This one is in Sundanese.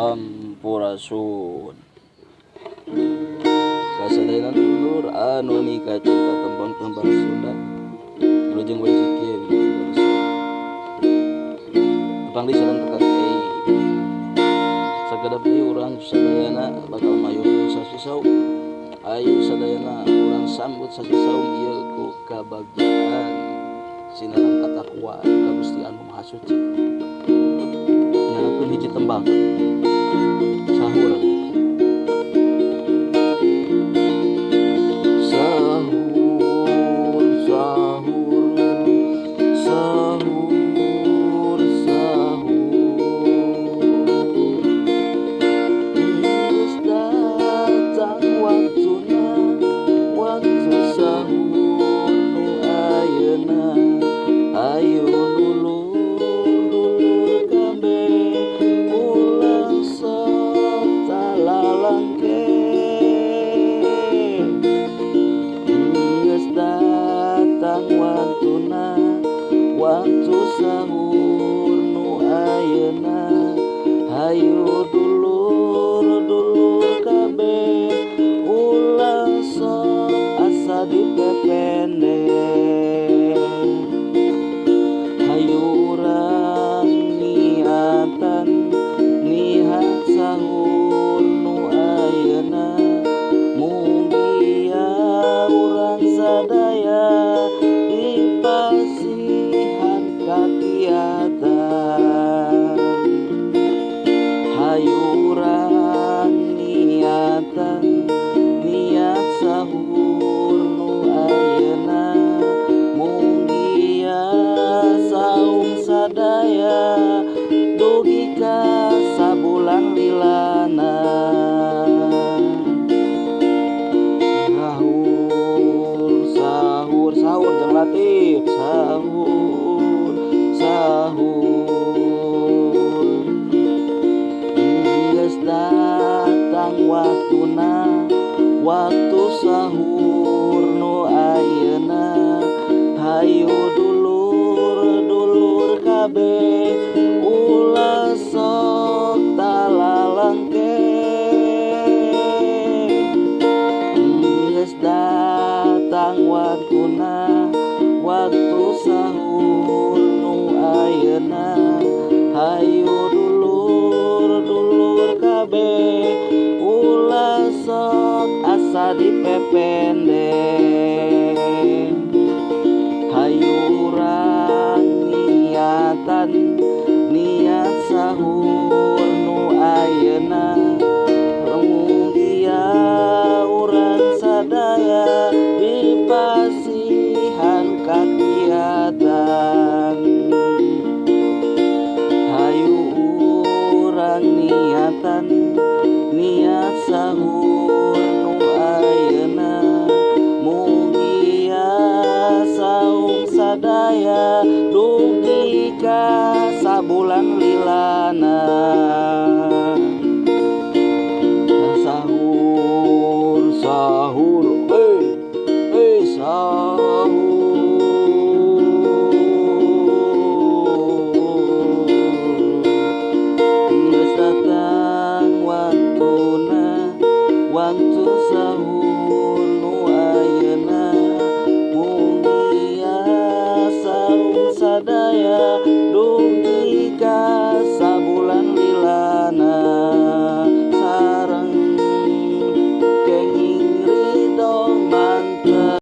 Sampurasun. Kasadayana dulur anu nikah cinta tembang-tembang Sunda. Wilujeng wajib kieu wilujeng tepang di sareng tekan deui. Sakedap deui urang sadayana bakal mayung sasi saum. Ayu sadayana urang sambut sasi saum ieu ku kabagjaan sinaran katakwa ka Gusti Anu Maha Suci. Nyalakeun hiji tembang sahur. Sahur, sahur, sahur, sahur. Geus datang waktuna, waktu sahur nu ayeuna. Ayo dulur-dulur kabeh ulah sok talalangke. Geus datang waktuna, waktu sahur nu ayeuna. Hayu dulur-dulur kabeh ulah sok asa dipepende. Hayu urang niatan niat sahur nu ayeuna. Mugia urang sadaya dipasihan kakiatan. Hayu urang niatan niat sahur nu ayeuna. Mugia saum sadaya dugi ka sabulan lilana. Sahur, sahur, sahur jeung Latif. Sahur, sahur. Geus datang waktuna, waktu sahur nu ayeuna. Hayu dulur-dulur kabeh ulah sok talalangke. Geus datang waktuna, waktu sahur nu ayeuna. Hayu dulur-dulur kabeh ulah sok asa dipepende. Hayu urang niatan niat sahur nu ayeuna. Mugia urang sadaya dipasihan kakiatan. Hayu urang niatan niat sahur nu ayeuna. Mugia saum sadaya dugi ka